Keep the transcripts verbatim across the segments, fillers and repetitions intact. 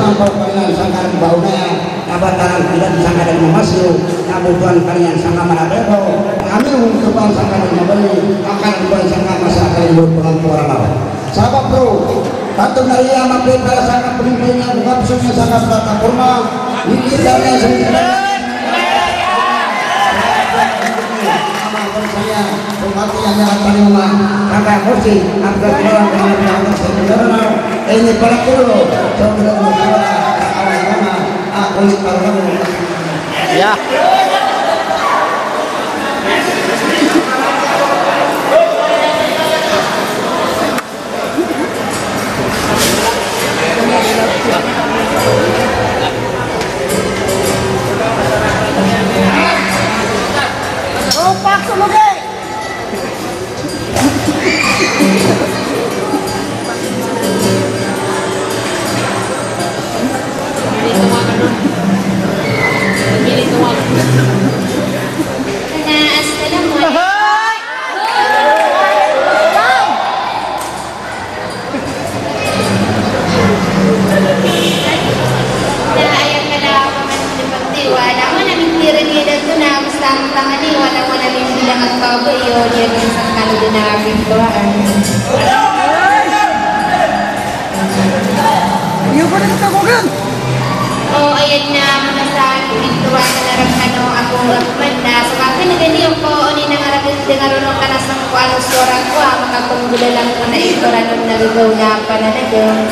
Ampaw kaniyan sangkanan ba onaya, na bataran kiran sangkanan mamasiyo, na botoan kaniyan sangka manabero, ami on topan sangkanan mabali, akanan topan sangka masa akanan mo topan topan. Sabap roo, tanto na iya mapiya para sangka pemimpin iyan, bukan sangka plataforma, hindi kami sendiri. Ya. Na aya kala a pamandi pagtiwa, na mana mintiren i dato na basta ang tangani, wala, wala mimbilang a taw iyo, di aken sangkano den a pintuaan. Iyo ko den tagogan. O, ayan na, muna sa pintuaan na rekano ako, Rahman na, so aken gani ako, o ni nangaragad den a rono ka na sangko ano, so rako a makatonggolan ko na ito ranon na gagaw na pananagang.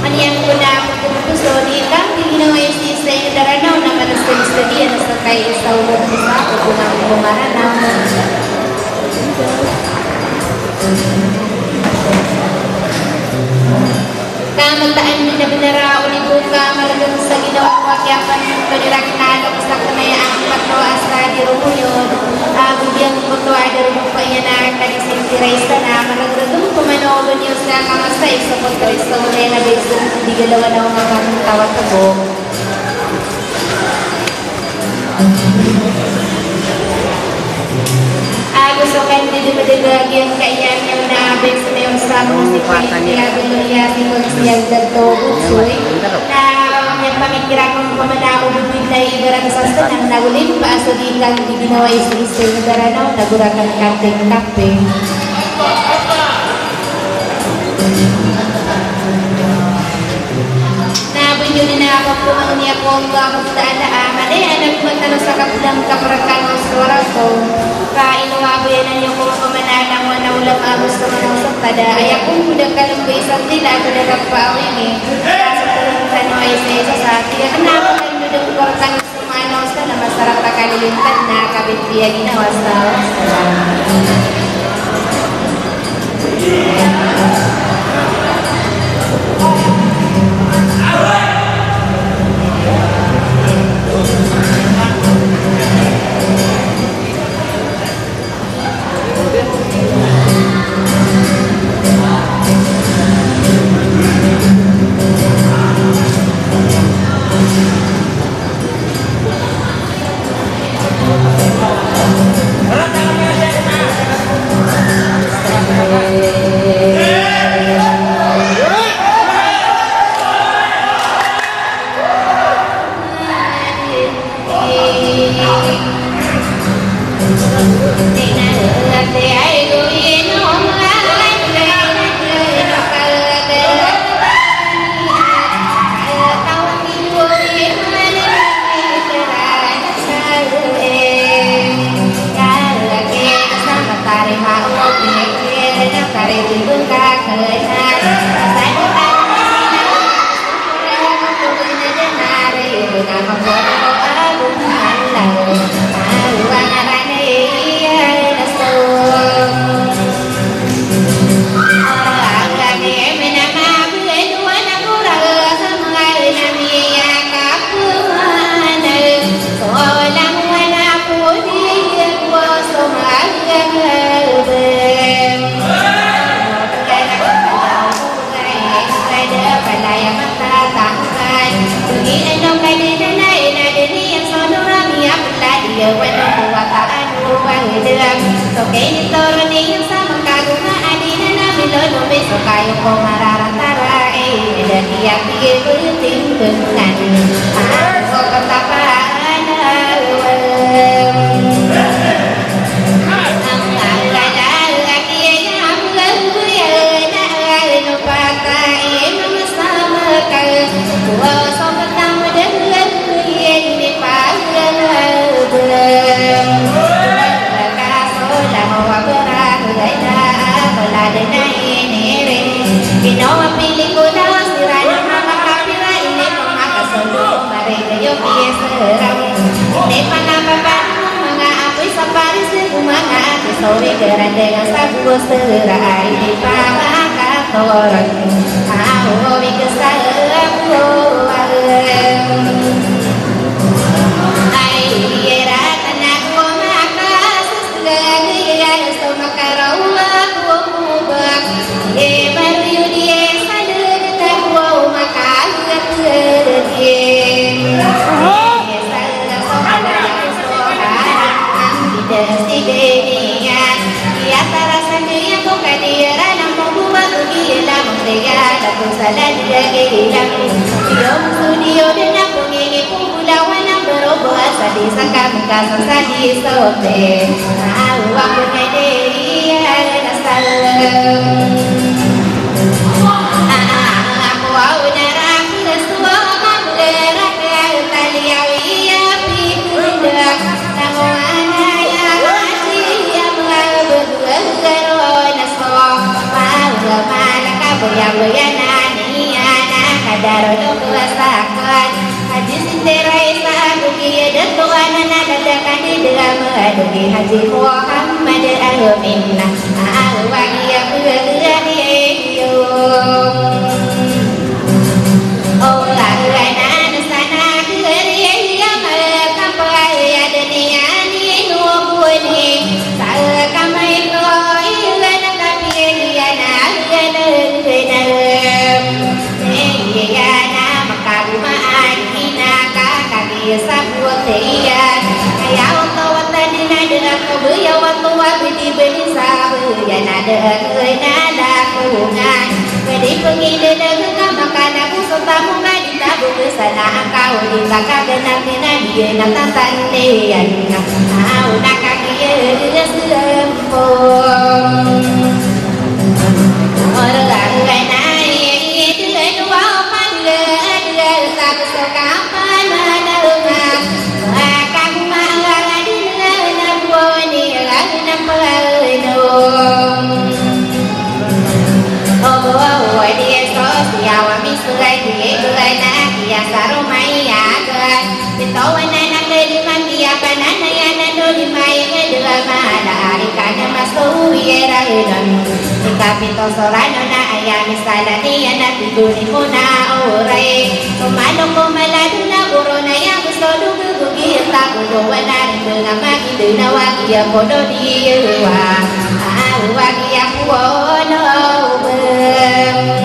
Maniyan ko na ako kumpuso, di ka, di ginawa isi sa iyo daranaw na manasag sa diyan na sa kay isa ulo ko sa ako ko na ako maranaw. Ka mataan den a benar a oligo ka maregen sa ginawa ko a kiyapanto di rakn a loks a kenaya angkoto a sa di romoyon a godiyan koto a di romoyon ko iyan a kadi singkiray sana a maregen ko mano o beniyo sa kamasay so koto i sa onay na bes di galawan a onga ka tawat ko. Ago so kandidemedeg a giyangkaya niyo na bes niyo sa munisipyo a Gloria, si Konsehal Dato Bugsoy, na miyapamikir akn ko mana o bibig na ibarat sa senang na golimpa so di kang di ginawa iso-iso i daranaw na gorakan kating kape. Na beniyo den a kapamangni ako ko Allahu Ta'ala a manaya na gomataros a kaplang kaperekan o sowara ko. Ka ino a bayanan iyo ko pamanalan ko na olam a ago so manaw sa pada. Aya ko mboda kalem ko isa tila ko da kapawini. Ka so tolong tano a isa-isa sa tiga kena ko tano den ko rekan. Sumano sa na masarap a kalilintan na kabit iya ginawa sa. Miso kayo ko mararatarai, da kiya piye bertingkengan. Ako ko tapaanawan. Ang akala akiya ya mulabuya na ano pata ino masamaka. Wow, so Tamdeng iyan di paglalang. Kaso lang wa berang gana, wala dena iniring. Ginawa pelikula, siran a manga kapira, ini pemakasondo, marega yo piya serang. Ini panapapan, manga apoy sa paris, manga apoy sa wigaran, dengan sabu sera, ini pamakatorang. Awo wi kesabuan. Ay, ira tanak ko makasasgag, ira so makarawa ko mubak. E, baru yun, e, salagad ako makagatgad, e. E, salagad so kalaya ko so harap, ang bidas ni Denia. Iya tarasan niya ko kadiyaran ang pagbuwag ko, iya lamang kaya na kung sa lalagay lang. Iyo musudiyo din ang pungini kung bulawan ang barobo sa di sa kaming kasang sa di sote. Awa ko na di iya na salam. Ako aw na rakas ko ang lerak taliyaw iya pikudak. Haji Muhammad Amin, awa iya pagari iyo. Di pengidadagag a makanako so tamok a di tabok sana angka o di kakaganap na di na tatandiyan. Aw na kakiyasampo. Orga orga na iya iya dua pangga dua satu so kapan na duma. Maka guma orga di na na buoni orga na pagano. Obo, obo, di eso, siyaw a miso, di ego, na kiya sa roma iyan. Pito, wanan a kalima, kiya pananayan a lolima, inged a mala a rikan a maso iyan a inon. Ikapito, so rano na aya misalan iyan a tigoni mo na oray. Somalo ko malado na goro na aya miso do Giya takodo wana rinda nga magidena wagiya podo diya wa. Ah, wagiya podo ben.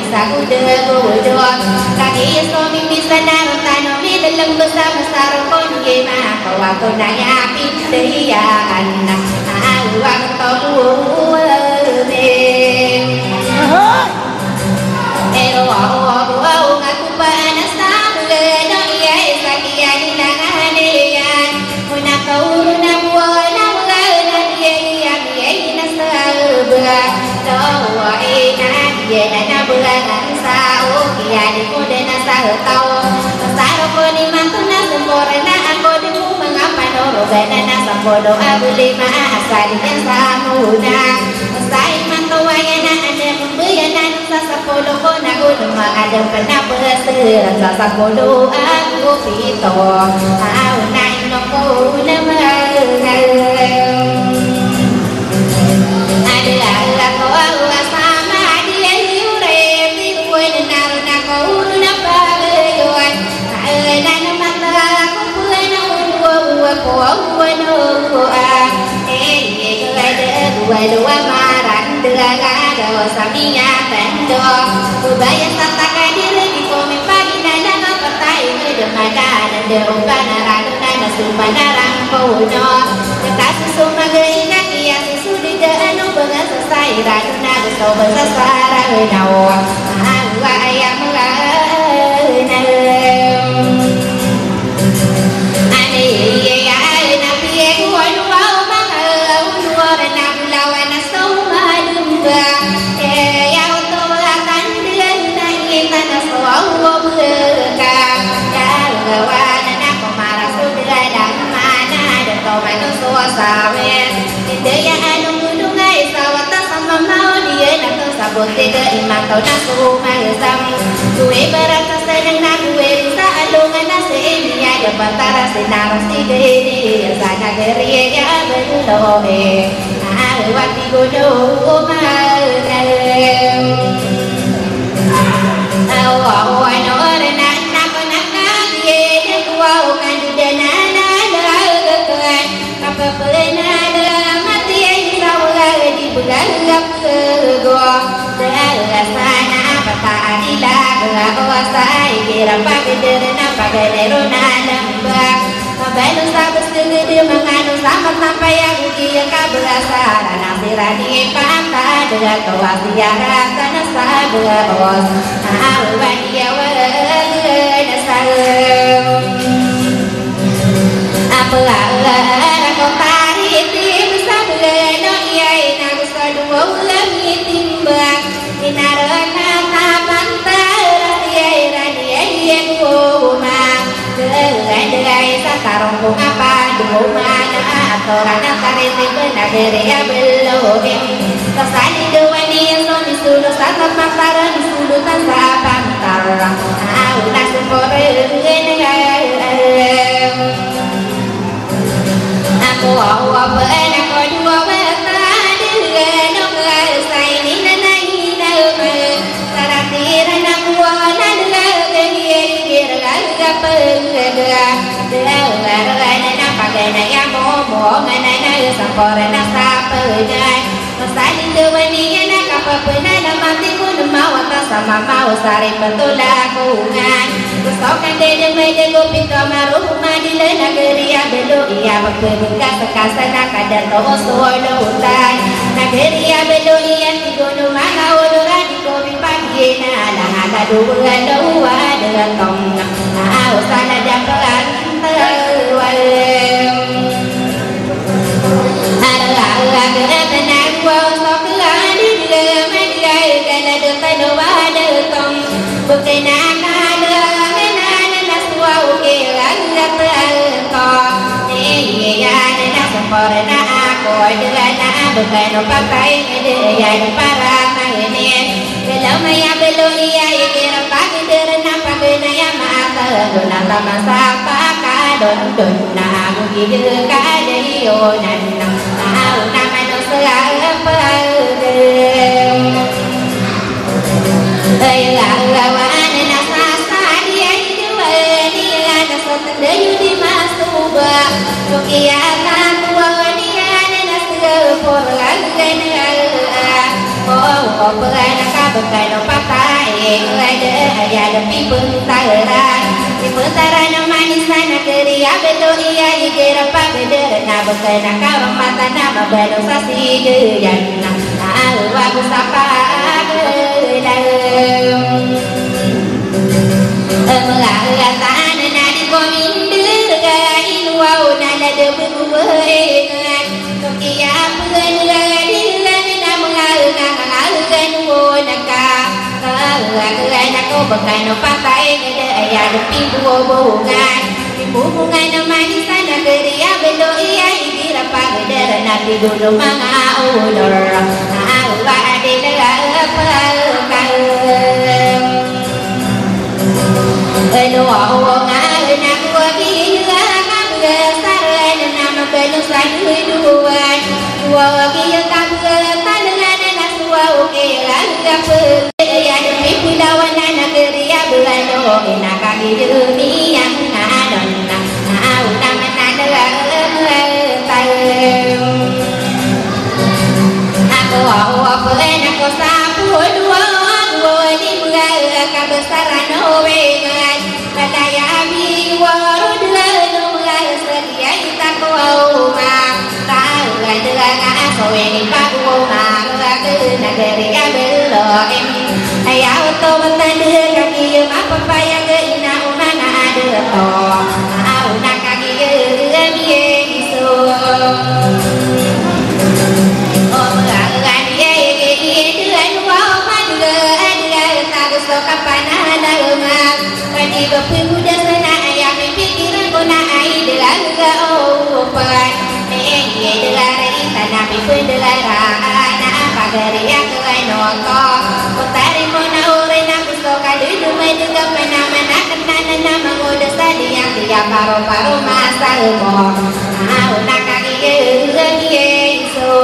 Sa goda goda, kagiya so mimisan a roo tano, midalem bes a masa roo ko niya, makawato na iya pindayaan na awag to buwame. Ero aw aw aw nga kupa na sa mula no iya isa kiya ni na nga haniyan. Polo a boli ma a asal iyan sa mona. Sa imanto a iyan a anak mbeyanan sa sapolo ko nago na ma aden pena pesa sa sapolo ago pito. Aw na ino ko na ma. Ada a ko a sama di ay ure di ko na na ko na pagayon. Sulit a ano ba nga sa sa Iran na gusto ba sa Sara na o. Awa aya mga na. Ani iya na piye ko ano ba o mga ulo na bulawan na so madumba. Iya o to atan diyan na ita na so awa mga ka. Kagawa na na ko maraso diyan ang mana da to mano so sawe. Inda ya ano gudunga isa wata sa mama o diyan na to sa bote da imanto na so magasam. Suwe barata sa nang na kuwe sa alongan na sa iniya da batara sa naras ni gini sa nagari ya belo e. Awa ti godo umaga. Awa, awa, no, re, na, na, ko, na, ka, ye, ne, ko, wa, o, kan, di, de, na, na, na, ga, ga, ka. Kapapena da mati ay sa wala di bala ga pego. Dala sana pata adila ga o sa ikira pagder na pagadero na lamba. Mabalo sa basta gede mangano sa matapaya gugi ya kabasa na sira di pata da to asiara sana sa bos. Awa di awa na sa. Apa ko tari tim sa belo iya ina gusto duwa ulam itimba. Inarana tapantara iya irani iya guma. Dela dela isa tarong ko apa duma na atorana tari tim na beri ya belo. Tasani duwa niya so misulo sa tapaparan sulo ta sa pantar. Aw na sumpore. Ako awa ba na ko duwa wata dela no ka sa ini na na ina ma. Sarati ra na ko na dela ga ni ira ga ga pa ga ga. Dela ga na na pagana ya mo mo ngana na sa kore na sa pagana. Masalin da wani iyan a kapapena na mati ko na mawata sa mama o sari patola ko ngan. Gusto kan de de mede go pito maro madila nagari a belo iya pagpebengka sa kasa na kada to o solo utan. Nagari a belo iya tigo no manga olo radi ko pipagi na ala hata do belo wa de tong. Aa usala da pelan tawalem. Galaw maya belo iya ikira pagderen na pagna ya maata dona tama sa pakadon dona ago gide kadayonan na auna mano sa pagderen. Ay lawan na sa sa di ay diwani na sa tendayo di masuba. Sukiya na tuwa ni na sa porlagan. Oo, pagana ka bkano patay, ada aya da pipentara. Pipentara na manis na nagari a belo iya igira pagdar na bkana ka mata na mabalo sa sigayan na awa ko sa pagdar. Mga alatan na di ko mindir ga inuwaw na nadabag ko. Tokiya pagana di lana na mga alatan mo na ka. Kagana ko bkano patay na da aya da pibobongan. Pibobongan na manis na nagari a belo iya igira Ati golo manga odor, awa adil a pagkaem. Elo awa nga na kuwa gila nga bga saran na mabalo sa duduwan. Kuwa gila ka bga talangan na suwa oke la gape. Ya demi pulawan na nagari a bga no ina ka gila miyang anon na. Aw na manadala taem. Ako, aw, aw, ako sa polo, aw, aw, di mga kabasaran o wengan. Malaya mi waro dala no mga sariya itako, aw, ma. Tawa dala nga aso weni pago ma mga nagari a belo em. Ayaw to matanda kaki mapapayag ina o mga adato. Aw na Gusto ka di dumating ka pa naman, akin na na naman ko da sa diyang diya paro-paro masal mo. Aw na ka gigigiso.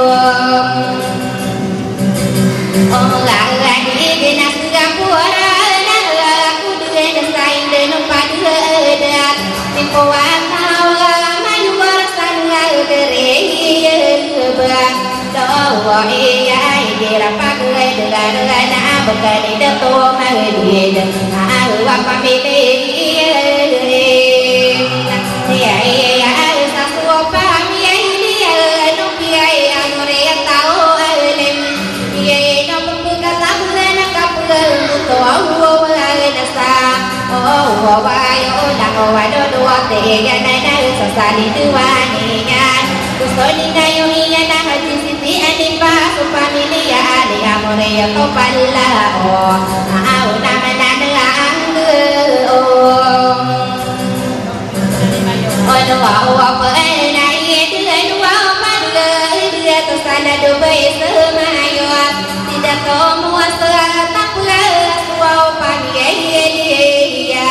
Om la la di di na suga pura na la ku di na sa inde no pa di da. Di ko wa ka wa ma yu wa ra sa nga gere ba. Tawa iya, igira pagdala na bkali da to magdid. Awa pamili iya. Iya, iya, sa suwa pamili iya. Nukiya iya, nuriya tao alim. Iya, ino pagkatabulan na kapulan to awa wala na sa. Awa wayo na ko wado duwa te iya na na sa sali duwa niyan. Gusto ni na yung iya na hajisi Di ani pa so pamilya ali amore ya ko pala o. Aw na mananang o. Ono wa wa pa na iye tu ano wa pa dua dua to sana do bai semayo. Tidak to muasa tak pula suau pamilya iya.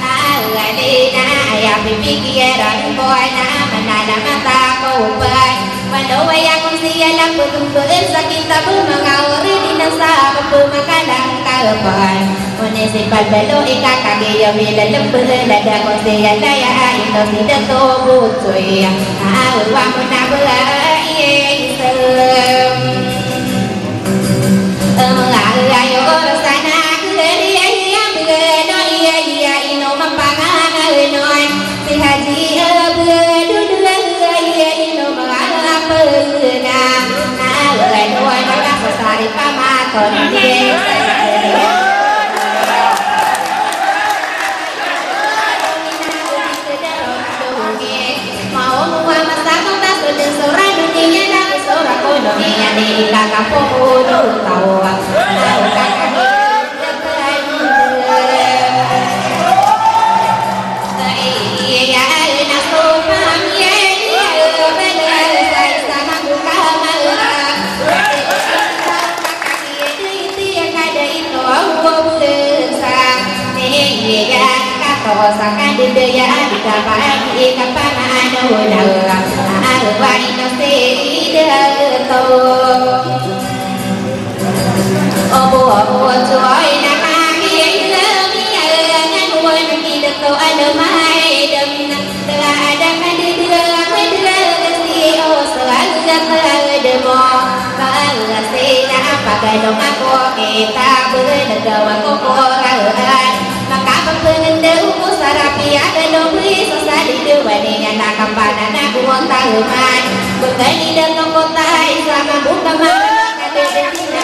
Alani na aya pipikiran ko na manana mata ko pa. Maloway akong siyala, pagkumpul sa kitab, mga uri din ang sa pagpumakalang kalpan. Municipal balo, ikakagiyam, ilalambal, lada ko siyala, ya, ito si Dato Butsoy. Awa mo na ba, iya, isang. Ang mga layo, sana, kaya, iya, iya, mga, no, iya, iya, ino, mapanganganon. Si Haji Abdul Dulang iya ino mga pagna. Awal wan ka sa sari pamaton. Mau mua masakot aso den sora dunia na sora kono iya di ikakapo kudu tawa. Obo, obo, ojo, ina kami, ina mi, ina ngan, wan, ki, dato, alam, ay, dam, na, tala, adam, na, di, di, la, la, di, di, la, la, si, o, sa, la, la, sa, la, la, damo, ba, la, si, na, apa, ga, dong, ako, kita, ba, la, na, ga, wa, ko, ko, ra, la, ay. Makapagpanganda ko sa rapiya, kano bri sa salido, wani niyan na kampanan ako ang taluman. Bukani da toko tayo sa mabuka mga kadadadina.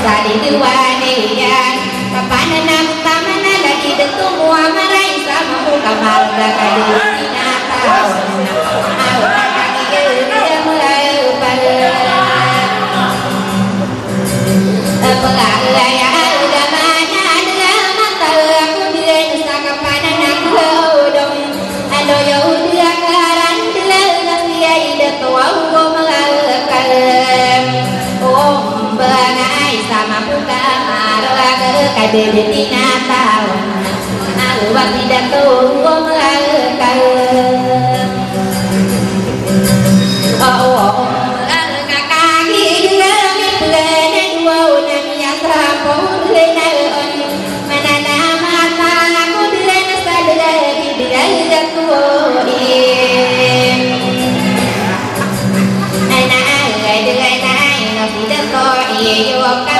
Sa di diwani iyan, kapanan a taman a lagid a tomo a maray sa mako ka marga ka di tinataw. Aw, kagiya mula pala. Pagaya agama na mata ko diyan sa kapanan a kodong. Ando yo uda karan dila na siya ida to awo mga kalam. Om bangay sama ko ka marag kadede tinataw. Awa sida to awo mga kalam. Oo, mga kakagigil, mga duwa, unang iya sa pagkailangan. Mananamat ako dila na sa dila, dila ko, eh. Ana, dila na, ino, dila ko, eh, yo, ka.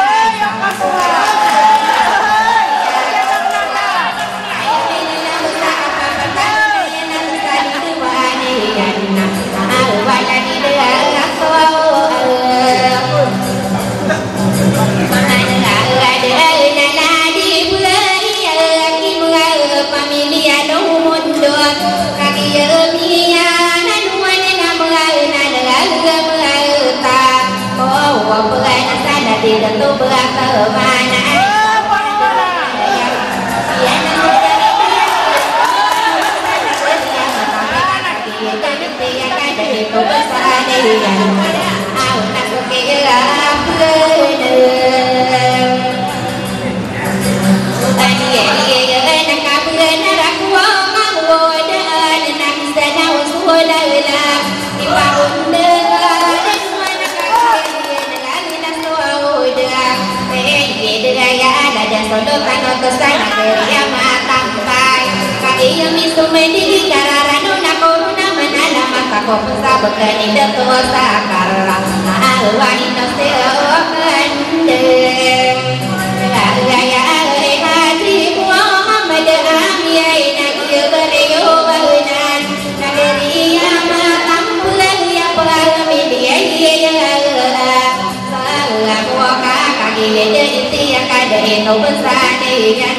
Sa ako ka kagiya da iti a kada ino basa da iyan.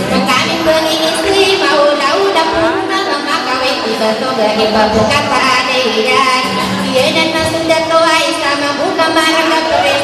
Kami pangini si mauna-una pun na makawiti da to ga iba buka sa da iyan. Iyan na masunda to ay sama buka marang ka pres.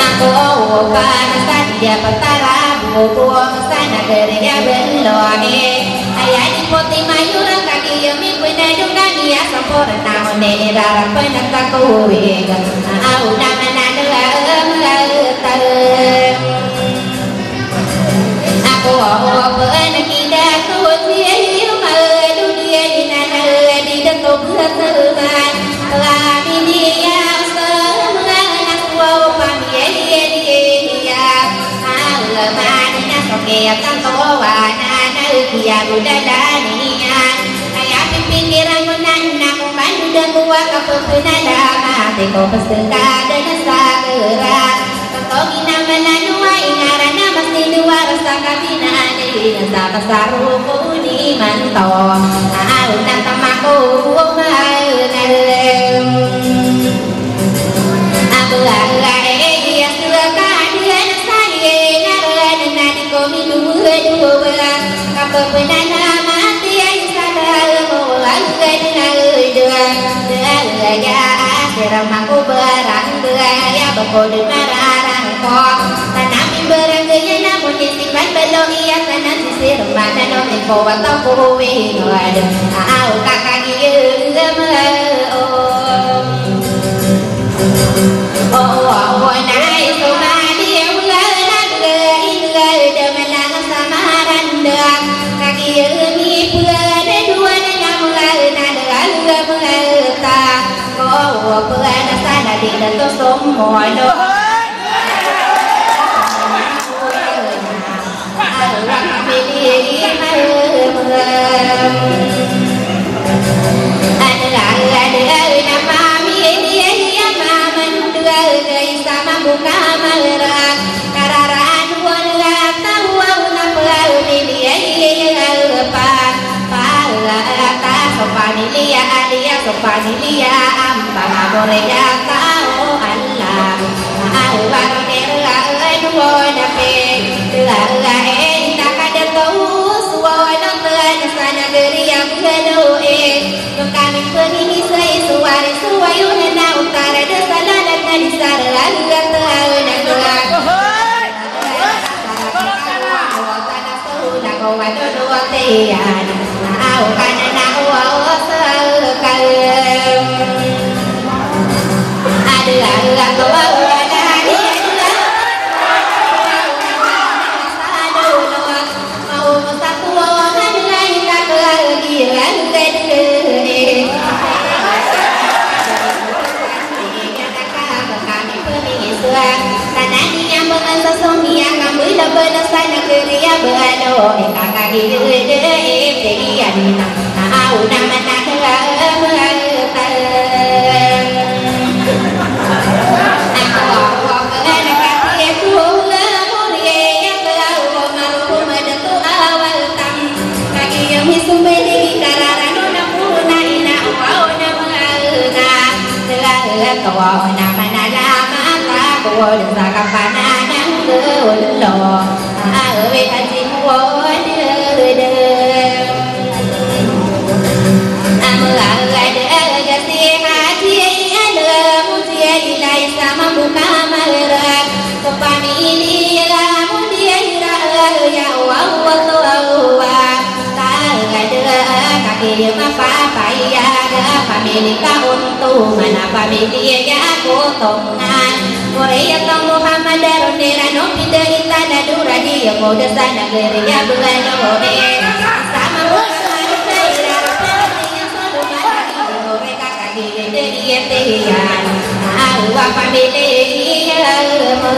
Ako o panasan dia patara buko sana geriya beloni. Aya di poti mayura kagi yami penedung kami ya sempurna mone rara penata kuwi. Au na mananu au. Ako o penekida tuti ayo malu dia di nana di deto buat teman. Lami dia semana kuau pamia dia dia. Alamani na soke akan towa nana dia budalania. Aya pipindiran mo nana ko mandu dan buat kapepenada mati ko pesengka dan sagera. Tongina mananu ai ngarana mesti dua rasa kabina ani Pasaroko di manto, aw na tamako mangalem. Aw, aw, eh, iya suka dia na saya ngaran na di ko minuwe duwe. Kapepenan na mati ay sa tayo ko ang ganang dua. Dua, dua, ya, asir mako barang dua, ya, bako di mararang ko. Tanami barang dua, ya, namun di Iman balo iya kanan sisir mata no ipo wata ko wino ada. Aw kakagiya mo. Oh, oh, oh, na ito mali ang mga naglain, da malang sa maranda. Kagiya mi pula na duwa na mga naglain, mga ta. Oh, pula na sana di na to somono. Pamilya, alias pamilya, ampang a borya tao Allah. Awa roni rla en wona pe, rla en ta kada tao suwa wona pe na sa nagari a bgalo e. Mkami pngini sa i suwari suwayo na na utara da sa lalat na di sa rla rla tao na rla. Kagiya mi sumbay di kararano na puro na ina o kaw na mga ina. Tala, tala, tawa o na manala mata ko da sa kapanan ang dulo. Awe haji mo dede. Ang agad aga si haji ay alam mo siya ilay sa mabuka maharap. Ko pamilya mo di ay raya o awa to awa. Tagad ka di mapapayag a pamilya ka onto man a pamilya ko tongan. Korea ka Muhammad a ronira no pida ita na dura di mo da sa nagari a bgalo e. Sama mo sa nagari a bgalo e. Awa pamilya mo.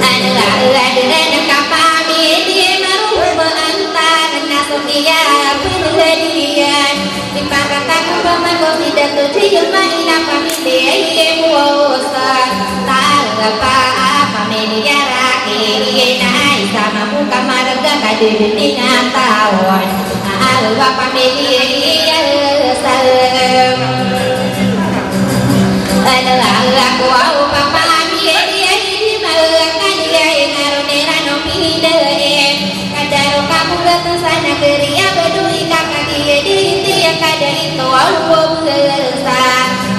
Ano, ano, ano, ano ka pamilya mo, maruho ba ang tanan na sumiya, pinuladiyan. Ipakatago ba man ko si Dato Jay, yung maina pamilya, iye mo sa. Taga pa, pamilya raki, iye na isa mabuka marga, kadidin nga tawon. Awa pamilya sa. Ano, ano, ako, aw pamilya, di malakad, di ay ngaroniran o pindain. Kadaro ka bugat sa nagari a bado i kakagiya di iti a kada ito a luwa bugat sa.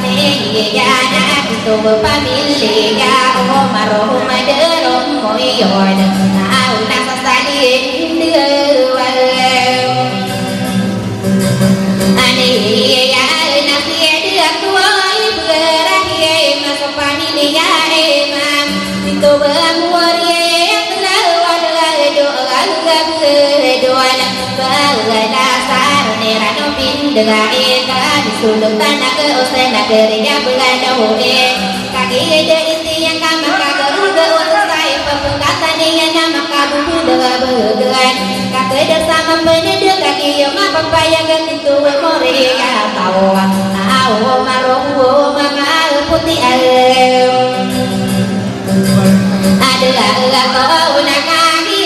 Iya na ito ba pamilya o maroho madarom mo iyon. Aw na sa salin. Ani iya na siya di ako ay berani ay mas pamilya ay man. Ito ba mo ari ay Bala sa ronira no pindaga e, ka di solo tanaga o sa nagari a bala o e. Kagiya da iti yang ka makagaruga o sa ipapangkatan iyan a makabubulaga balagan. Kakada sa mambanada kagiya mapapayag a tito a mori a tawa. Aw maroho manga puti a. Ada, ada, ada, ada,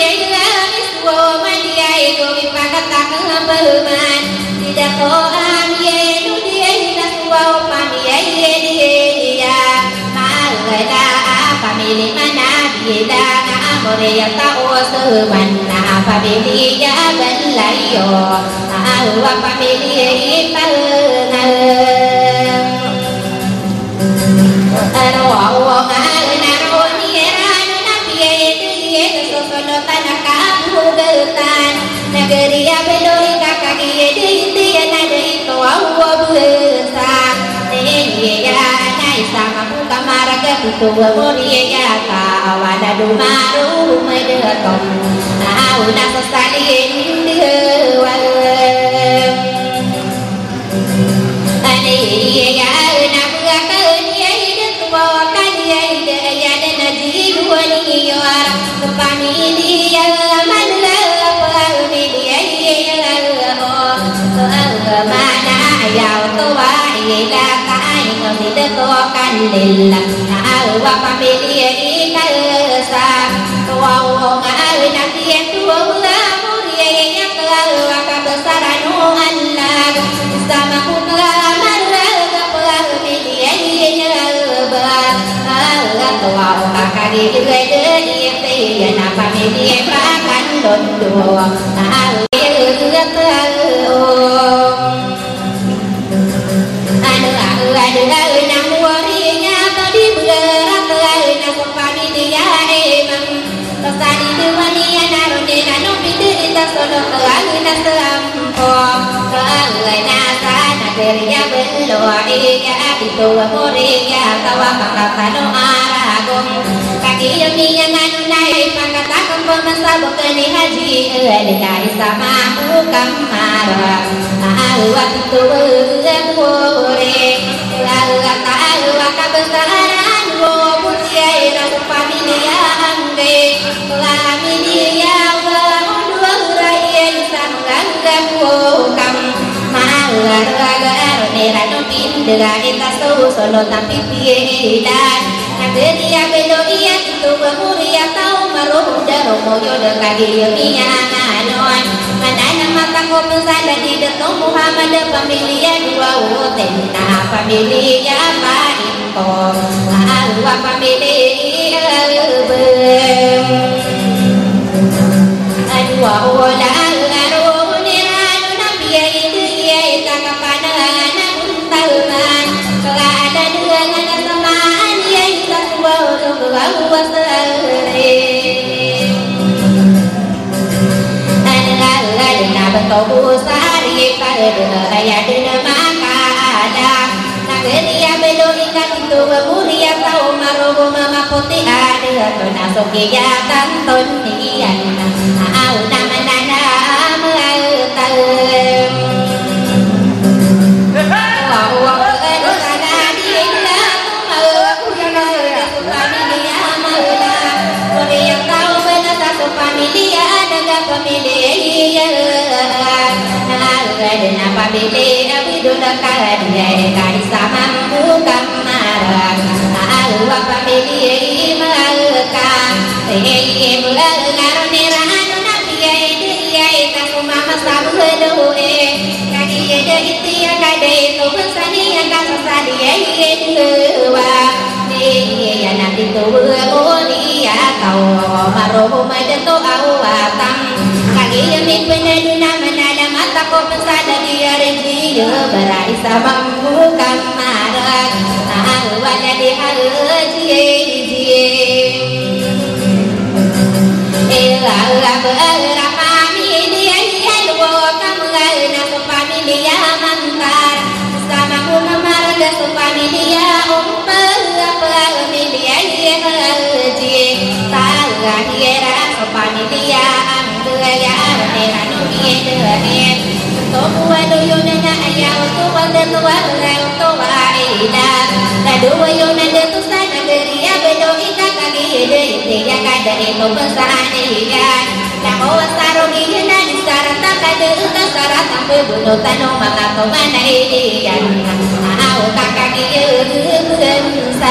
Ila nga amori a taw o seman na pamiliya balayo, a awa pamiliya i pangan. Aro awa nga na ro ni era no na piya i di i sosonotan a kabugatan. Nagari a belo i kakagiya di i tiyan a di i to awa besa. Ni iya na isa ka Kamaraga pito a mori a yata a wala do maro madatom. A aw na sasaliyan di hawa. Ani iya na baka ani iya ida tuwa kani iya ida iya da na jiluan iya. Pamiliya manla pamiliya iya o. Mana iya tuwa ila Ay, no, sida to kan lila. Awa pamiliya i kalsa. Tuwa o nga ay na tiyan tuwa wala muriya ya tuwa kabasaran o Allah. Sama ko nga marag pamiliya i kalba. Awa tuwa o nga kagigil i tiyan a pamiliya pakan dondo. Awa tuwa o. Ano, ano, ano, ano, na mori niyan to di bgara to, ano, na so pamiliya e mam. To sani di wani, ano, ron di na no pindi ita so no, ano, na so ampo. Ano, na sa na beriya belo, iya, ito, mori, iya, tawa, pangkatano, aragong. Kagiya miyan, ano, na, ipangkata, Pamasa bo kani haji, eh, di hari sama ko kamara. Awa tito, eh, kore. Awa ta, awa kabasaran ko, putiya ira so pamiliya angge. Pamiliya wa, ondo ura iya isa mangga ko kam. Maala raga aro nira no pindira ita so, solo tapi tiye ilan. Nagari a belo iya tito a mori a taw maro da romoyo da kagiya miyan anon. Mana na mata ko psala di da to Muhammad pamiliya dowa o ten na pamiliya painto. Awa pamiliya bem. Adowa o la aro nira no na piya i tiya i ta ka pana na Talman, kala ada dua ngana samaan, iya isa suwa ulung dua uwa sari. Ada ada na betobu sari, pada aya dina maka ada. Nagari a belo i ka tito a mori a taw maro bo mama poti ada, to na so kiya tanton. Iyan na, aw na manana, maal taw. Wa, wa, wa, na sana di na, maal, maal, so pamiliya, maal. Mori a taw, maal, sa so pamiliya, na ga pamiliya. Na, na, na pamiliya, na wido na ka, di, di, ka, di, sa, mambu, kam. Mara, awa pamiliya i Malaka. Eye, mula, ngaro, nira, ano, na, piya, ede, iya, ita, sumama, sabu, hado, e. Kadi, ede, iti, ya, kade, ito, bangsa, ni, ya, kasa, sadi, ya, iye, dewa. Ni, iya, na, tito, wa, o, ni, ya, tao, maro, mada, to, awa, tam. Kadi, ya, mi, pena, duna, mana, na, mata, ko, bangsa, na, di, ya, reji, ya, bara, isa, bang, Bukan marag, ang wala di haji. Ila, ila, ila, pamiliya, ila, ila, pamiliya, mantar. Sama ko na marag, so pamiliya, umpa, pamiliya, haji. Taga, hira, so pamiliya, ang Kaya arne na no iye dn. To buwa do yo na na aya o to wa da to wa la o to wa ila. Na do wa yo na da to sa na gari a ba do ika kagi da ite ya ka da ito ba sa ane iyan. Na ko wa sa ro iyan na di sa ra ta ka da ika sa ra ta pe bu no ta no ma ka to ma na iyan. Na a o ka kagi ya dn sa.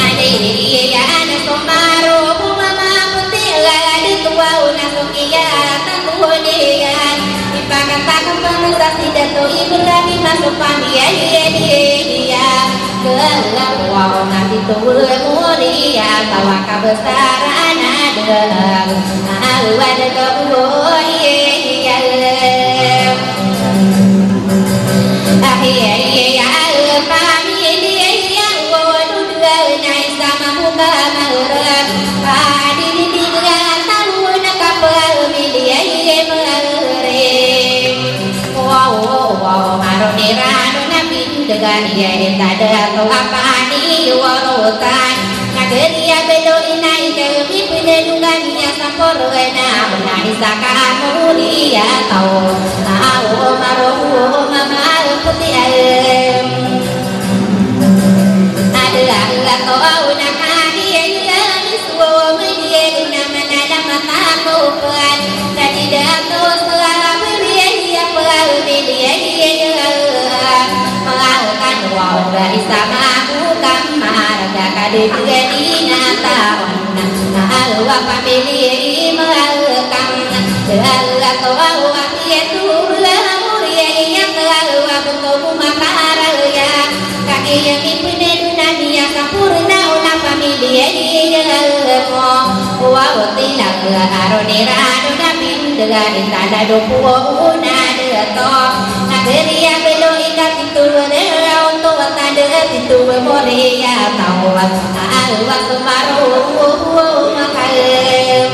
Ane iyan na so maro bu ma ma Tila di tuwa o na so kiya tanto niyan. Ipakatakan pangasa si Dato Ibrahim a so pamiliya niyan. Kala ko a o na Ito mori a tawa kabsaran a dn a awad ko iya iya. Ahiya iya iya pamiliya iya, o dudga na isa mambo ka magrg. Adi di di dga taw na kapamiliya iya magrg. Wow, wow, maro ni rano na pindga iya i tadto a pani worotan. Nagari a belo ina i kami pnadongan iya sampor na ona isa ka mori a taw. Aw, maro, mama, poti ayem. Ada, ada taw na kami iya. Suwami di ina manana mata ko pn, na di dato sa biri iya pn, biri iya. Mga kan wa ga isa mamu kamar ga kadi gadi na taon na alwa pamili mga kan. Alwa to alwa iya tu bla muri iya alwa buto bumakara iya. Kagiya mipned na niya sampurna o na pamiliya iyan mo. Wa o tilag a aro nira ano na pindga i tadado po o na dato. Na kariya belo i katito na ron to a tadado tito mo riya tawat a alwa sumaro o makaem.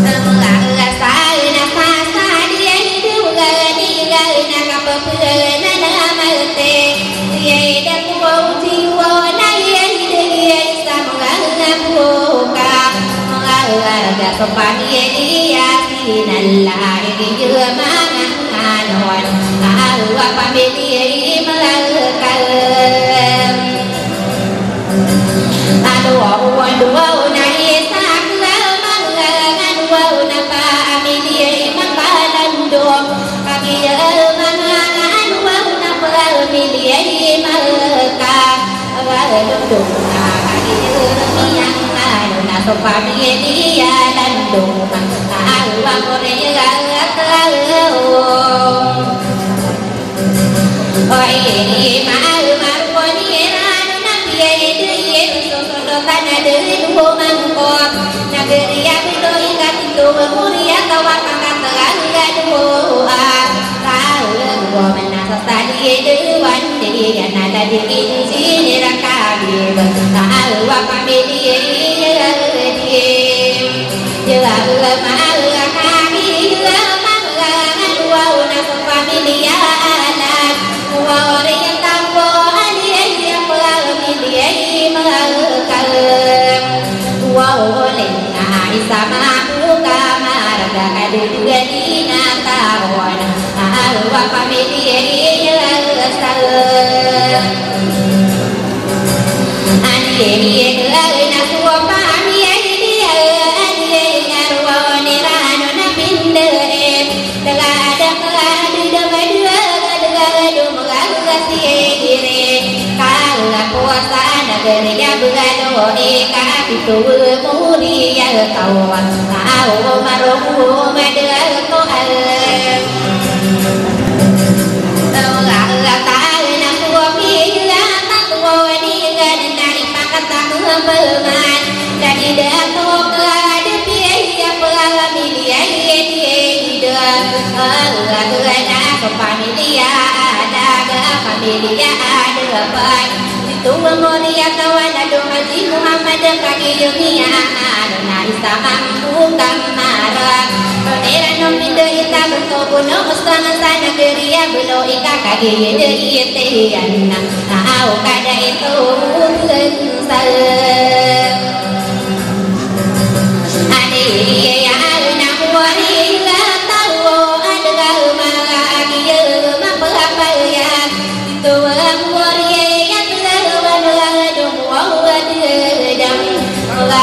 Ang lasa na sasa diya i duga di ga na kapapagana na malte. Iya i dato o jiwa na iya i dagi iya i sa mga buka. Mga warga so pamilya iya sinala i di mga anon. Awa pamilya i mga kaem. Aduwa, aduwa, na isa ka manga, aduwa, na pamilya i makalandong. Kagiya manga, aduwa, na pamilya i maka. Awa, aduwa, na kagiya miyang, ano, na so pamilya i landong. Awa, mo rin, awa, awa. Oi, maal, maal, koni rano na piya i dri i so so do tana dri duho mangkot. Na gri a bino i katito, muri a tawa pangkat rano ga duho a. Tawa duho mana sasali i dri wan di a na la di i di si ni raka bi ba. Tawa pamili i di. Jawab maal kami, jawab maal, aduwa, na so pamilya anak. Wa ori a tawo, ani, ani, a pamilya i makaem. Wa ori na isa mabuka marga ka dudugani na tawon. Awa pamilya i saem. Ani, ani, ani, na so pamilya i, ani, ani, aduwa, ni rano na pindri. Daga, daga, daga, daga, daga, daga, daga, daga, si, giri. Kala ko sa na gari a bgalo i ka pito muri a tawa. Awa maro madato a. Tawa, tawa, na so pamilya, tawa, ni, gari, na, i, pakata, ko, pman. Dadi dato ka di piya pamilya i di da. Ala, ala, na so pamilya, ala ga pamilya, ala ga pan. Di to mo riya tawa na do Haji Muhammad ka giyo niya, ano na isa mambo kamara. Tonera no mindo ita bento kuno musa masa na geriya belo ika ka giyo de ite yan na. Aw kada ito mungkin sa. Ani iya na wari la tawo adga ma iya ma pahapaya. Ito wari iya tla wala dum wa dam. Wala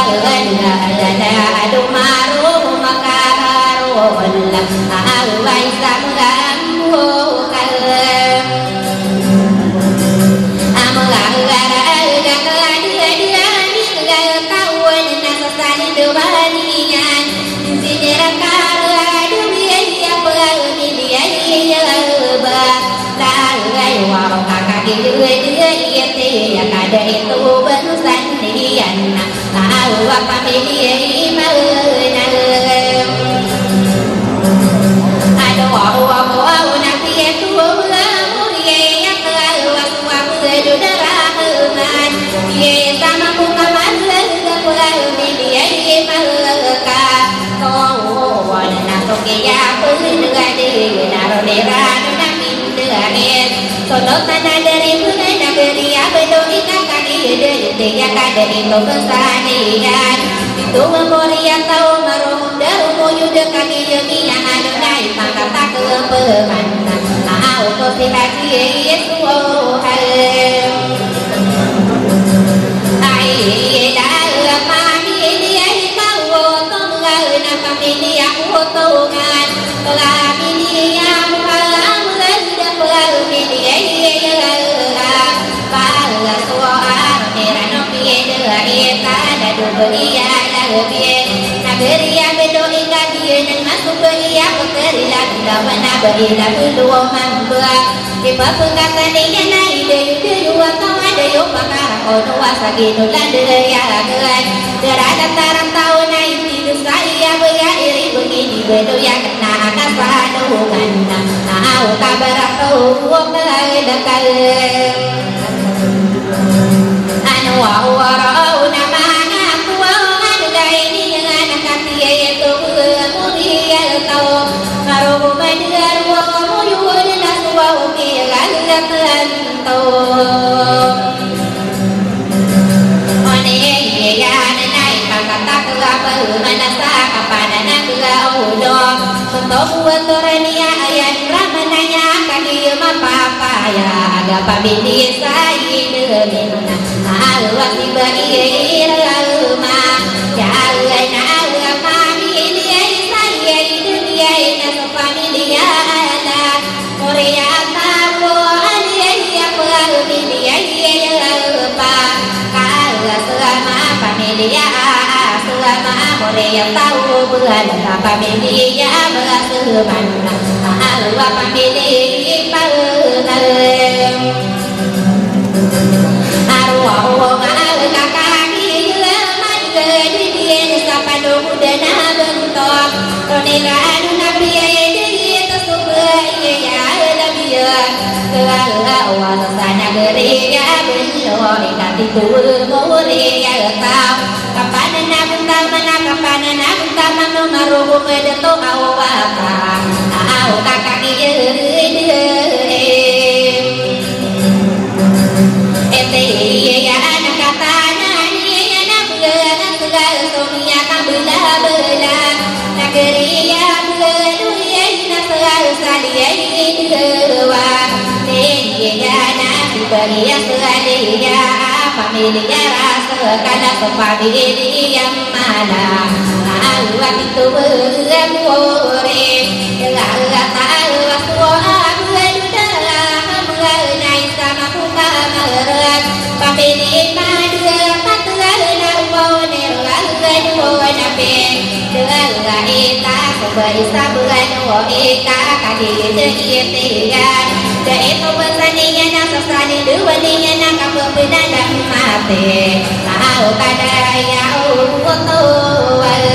dala dum aro makaro la. Awa isa mangam. Amgara Ito ba san iyan na awa pamilya i maana. Ano awa ko aw na tiyan to ba muriya ya ka awa suwa ko do daraman. Iya sama ko kaman la pamilya i maana. Ko wan na to kiya ko do gadi na ro de ra na min Sono tana dari muna na beri a bado ika kani de de ya ka dari to kesaniyan. Ito memori a tao marong daru mo yu de kani yo niya ano na ipangkatak peman. Aw ko si Haji Yesu hal. Ay da pamilya ikaw to mga na pamilya ko to man. Pamilya mo ka, pamilya, pamilya, pamilya, pamilya, pamilya, Di ba pagkataniyan na ide yu de yu a taw a de yu pakara kono a sa gino la de ya la de. Dara da tara taw na iti do sa iya ba ya iri begi di ba do ya kena aka sa do ganda. Aw ka bara taw o ka da ka. Ano a wara o na mana ko a ano ga ini nga na katiya ya to ko ri ya taw. Maro ko ba de a ro mo yu de na so a o ki ya ga ga tan. Oni iya na ipakatak a pamana sa kapanana a ulo. Koto buwa toraniya ayan ramanaya kani mapapaya aga pamilya sa idemina. Awa si ba iya ira uma. Ya awa na awa pamilya sa iya idemina so pamilya ala. Moriya tawo a liya iya pamilya iya pa. Kala selama pamilya a selama moriya tawo bala pamilya bala selama. Alwa pamilya pa. Arwa o nga alka kami laman gadi diyan sa padong dana bentok. Roni ka ano na piya iya diri ta so ba iya ya labiya. Kala wa sa nagari ya belo ika tito mori ya ta. Kapanan a bentaman a kapanan a bentaman o marogo medeto a o wata. A o kakaki iri. Ete iya na katanan iya na bela na sela so miya ka bela bela. Nagari iya bela iya na sela sali iya dewa. Iya na sibali iya sela iya pamilya ras. Kala so pamilya mala, alwa tito bela mori. Dela la ta alwa so a bela dela, mga na isa makuka marat. Pamilya madela, patela na uwa o nera la dela na pe. Dela la ita so ba isa bela no ika kadi de ite ya. Da ito ba saniya na sa sani dewa niya na kapepenadan mate. Aw ka da iya o oto wal.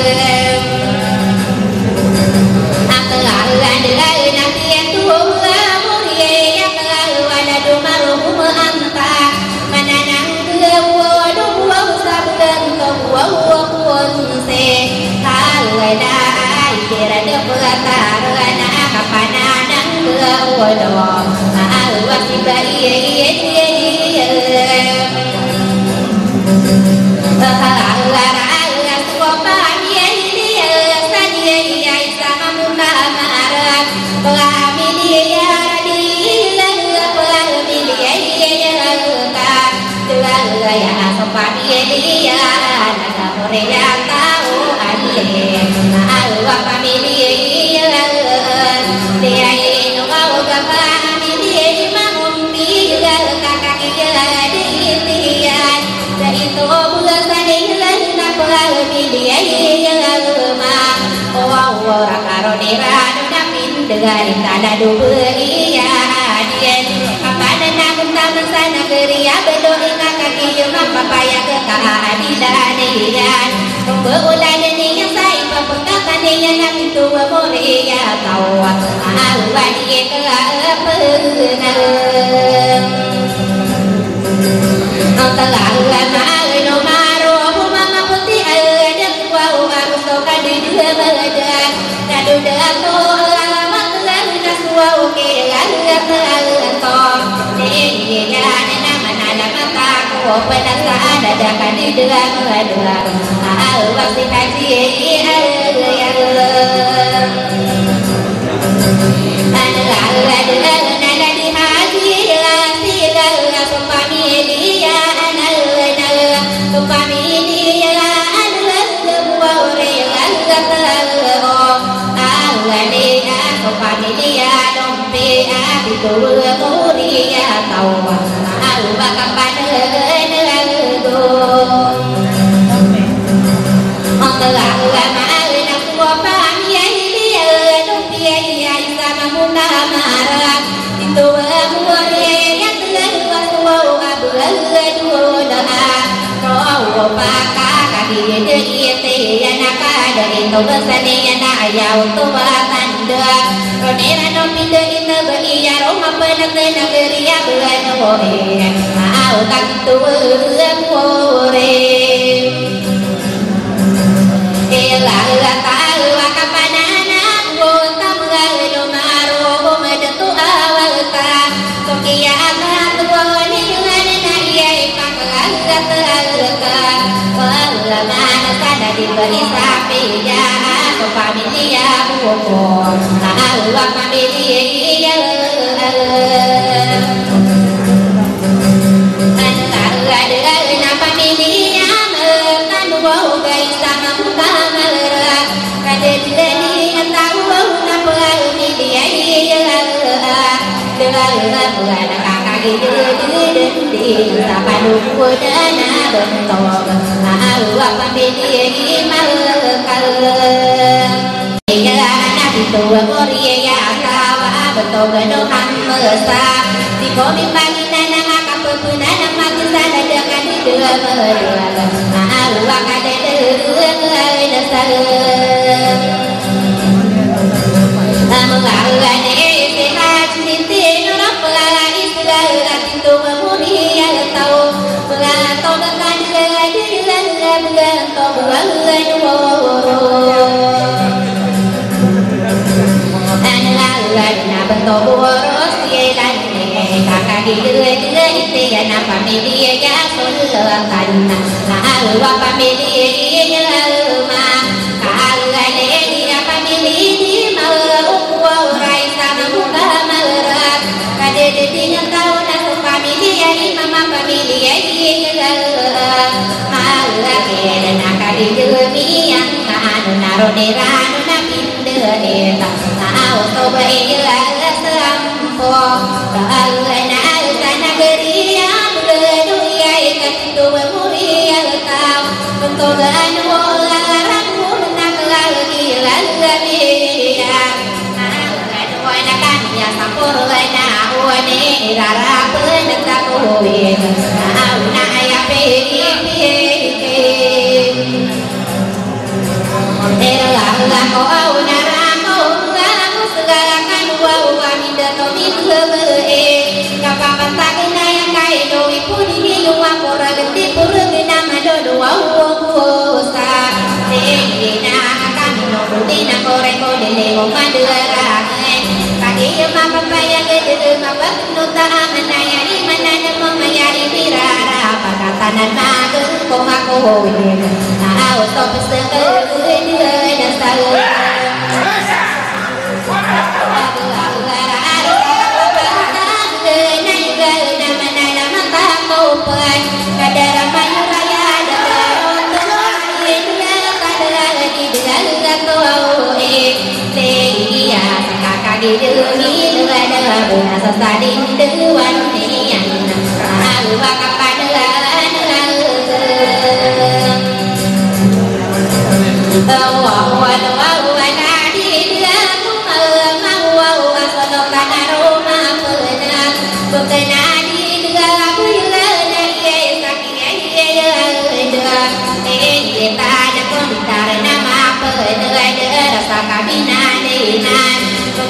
Akal a dela na tiyan to a mori iya akal a wala do marogo ma anta. Mananang gelaw o do buwaw sa blanto buwaw o kuwonse. Kala da ay kira da pelatar na kapananang gelaw o do. Alwa si ba iya iya iya iya. Kala da alwa so pamilya iya sa iya iya isa mamuna marat. Pamilya di la pamilya iya iya ka. Dela la ya so pamilya na sa moriya tawo ale. Alwa pamilya iya. Di ay ino ka o ga pamilya i mamumpi la kakaki iya di itiyan. Sa ito o bula saniya na pamilya iya ma. O wa o ra karo di ra no na pin Degari tana do beriya diyan. Kapanan a bentaman sa nagari a belo ika kaki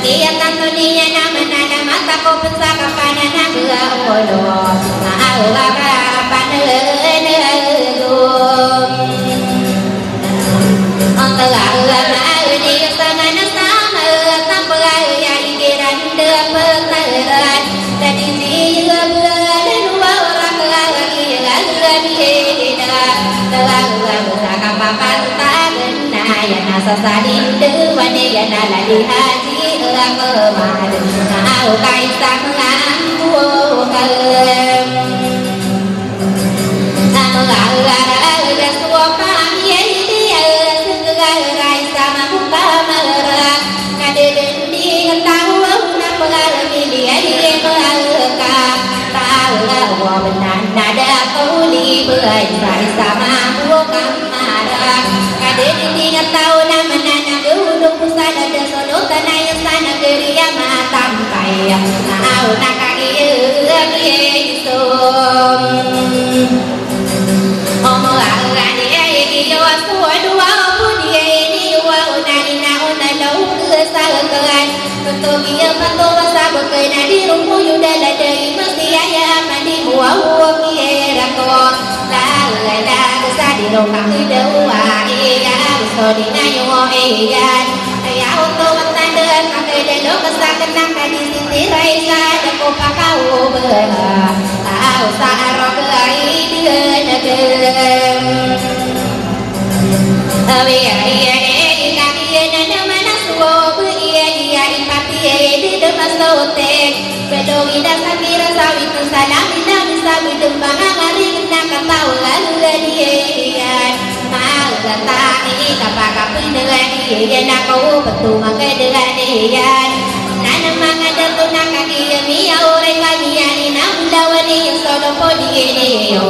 Iya tanto niyan a mananam a takop sa kapanan a bala o kolo. Maawara panenegom. Ang taga-taga maawara niyo sa manasama, tampagaya ikiran da pataran. Tadi siya bala luwa orang lagi lagi lagi. Taga-taga sa kapapantagan na yan a sasalin da wani yan a lali haji. Aw kaisa manganggo ka. Ang alara-ara so pamiyay diya, sengkegara isa mamukamarak. Kadedending tawa na pagara miliya iye maaka. Tawa benan na da kauli ba isa isa mamukamarak. Kadedending tawa na mananam gawdo pusada da solotan a isa na keriya matampay. Naaw na kagiya isom. Omo agan iya igiyo aso aduwa o diya ini wa ona ina ona law kesakan. Patogiya patowa sa beken a di ron poyo dalada i masiya ya mani muwa o kiya rako. Lalag sa di ron kakedawa iya, so di ngayo iyan. Aya oto watan da kakeda lo kesakan a kadi sitira isa da ko pakaoba. Aw sa arok ay di nagem. Awi iya iya iya iya iya na na mana suwo iya iya ipati iya iya di demasote. Belong ida sakira sawi tu salam ina bisa bidem bangangari na katawa lalu iya iya. Magata ini kapakapin dengan iya iya na kau betul maka dengan iya. Nana mangada tu na kaki iya miya orang kami iya ina bulawan iya solo podi iya iya.